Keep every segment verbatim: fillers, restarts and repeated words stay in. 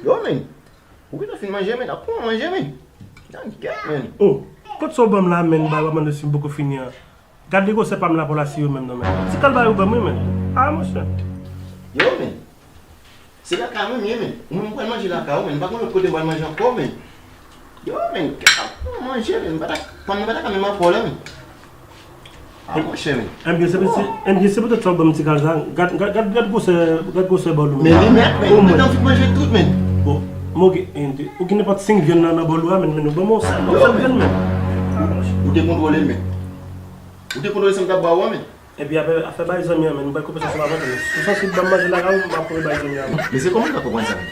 Yo, men. Ou gentan fin manje, men. Ap pran manje, men. Nan gyèt, men. Oh, kot sa w ban m la, men, bay w ap mande si m poko fini an. Gad de gwosè pa m la pou l asiye w menm non, men. Ti kal bay ou ban m, wi, men. Ah, monchè. Yo, men. Se lakay mwen m ye, men. Ou menm ou pral manje lakay ou, men. M pa konn lòt kote m pral manje ankò, men. Yo, men. Kèt ap pran manje, men. M pa ta, pa m pa ta ka menm afè w la, men. Ah, monchè, men. Enbyen, se, se, enbyen, se poutèt sa w ban m ti kal sa. Gad, gad, gad, gad gwosè, gad gwosè bòl ou, men. Men li mèt, men. Oh, men. Ou gentan fin manje tout, men. Bon, mwen gen, en, de, ou gen nenpòt senk vyann nan, nan bòl ou a, men, men nou ban m yon sèl, yon sèl vyann, men. Ah, monchè. Ou dekontwole l, men. Ou dekontwole sa m t ap ba ou a, men. Epi apre, afè bay zanmi an, men, m pral koupe sa sou avè w, men. Si w sansib ban m manje lakay ou, m ap koupe bay zanmi an, men. Men se kòman m ka konprann sa, men?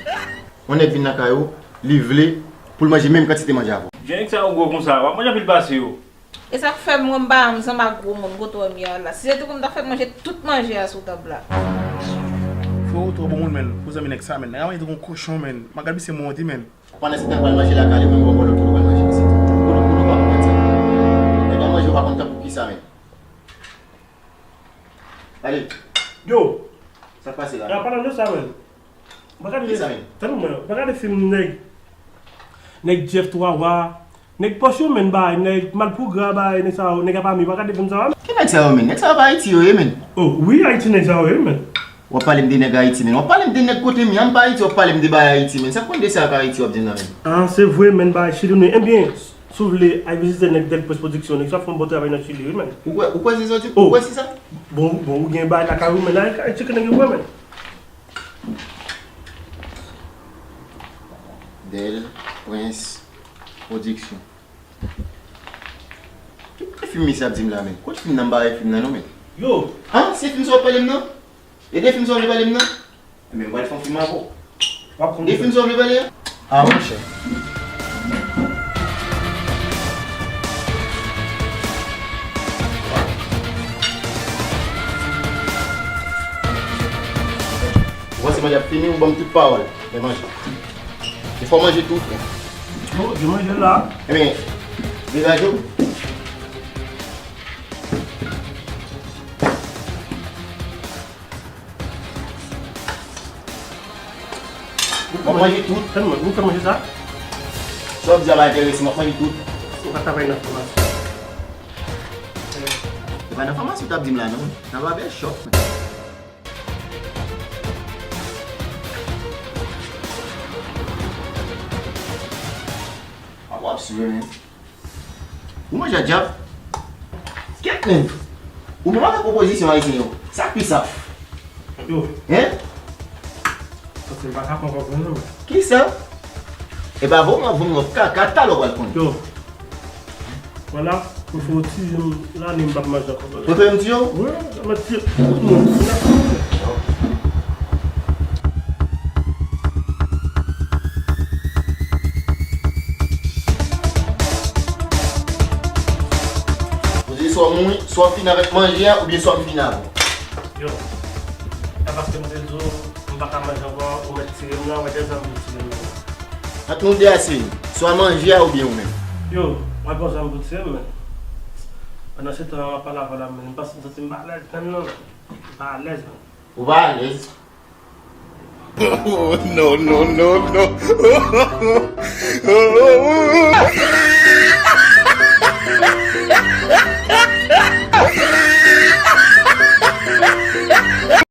Yon nèg vin lakay ou, li vle pou l manje menm kantite manje avè w. Jan nèg sa yo gwo konsa, w ap manje anpil pase yo. E sa k fè m wè m pa janm zanmi ak gwo moun, kote w wè m ye a la. Si se te konn m ta fè manje tout manje a sou tab la. Frewo twò bon moun, men, pou zanmi nèg sa, men. Nèg la manje tankou yon kochon, men. M ap gad misye monte, men. Pandan se tan pral manje lakay li, mwen mwen lòt kote pral manje isit. Kote, kote w pa konprann sa? Lè w manje w pa konn tan pou kisa, men. Ale. Yo. Sa k pase la? An palan de sa, men. Mwen gade, kisa, men? Tann mwen, mwen gade fim nèg, nèg Jeff Twa Wa, nèg pòch yo, men, bay, nèg Malpougra, bay, nèg sa yo, nèg Apami, mwen gade fim sa yo, men. Ki nèg sa yo, men? Nèg sa yo pa Ayiti yo ye, men. Oh, wi, Ayiti nèg sa yo ye, men. W ap pale m de nèg Ayiti, men. W ap pale m de nèg kote m ye, an pa Ayiti, w ap pale m de bagay Ayiti, men. Sa konn de sa ak Ayiti w ap di m nan, men? Ah, se vre, men, bagay Chili nou ye. Ebyen, si w vle, al vizite nèg Del Press Production, nèg sa ap fè yon bon travay nan Chili, wi, men. Ou kwè, ou kwè se sa w di? Oh. Ou kwè se sa? Bon, bon, ou gen bagay lakay ou, men, la, al tcheke nèg yo, men. Del Prince Production. Ki fim misye ap di m la, men? Kot fim nan? M pa wè fim nan, non, men. Yo! Ah, se fim sa w ap pale m nan? E de fim sa w vle pale m nan? Ebyen, m pral fè yon fim avè w. W ap konn. De fim sa w vle pale a? Ah, monchè. Ou panse manje ap fini, ou ban m tout pawòl. Men manje. E fò w manje tou. Yo, yo manje la. Ebyen, degaje w. Ou manje tout. Tann mwen, ou fè manje sa? Sa w di a pa enterese m, w ap manje tout. Ou pa travay nan famasi. E pa nan famasi w t ap di m la, non. Nan babè chòp. A w ap sou, men. Ou manje a dyab. Kèt, men. Ou menm avèk opozisyon ayisyen yo. Sa k pi saf? Yo. Hein? Paske m pa ka konprann non. Kisa? E pa bon, mwen, bon, mwen, kaka, talè w pral konn. Yo. Vwala, mwen fè w tiye m, lane m p ap manje ankò. Mwen fè m tiye w? Wi, mwen tiye tout moun. Ou di swa w mouri, swa w fini avèk manje a, oubyen swa m fini avè w. Yo, e paske m te di w, m pa ka manje ankò, ou mèt tire m nan, ou mèt dezanmi tire m nan. Ant nou de a se, swa manje a oubyen ou menm. Yo, mwen pran zam pou tire m, men. Pandan se tan an, m ap pale avè w la, men m pa santi m pa alèz menm non, men. M pa alèz, men. Ou pa alèz? Oh, no, no, no, no.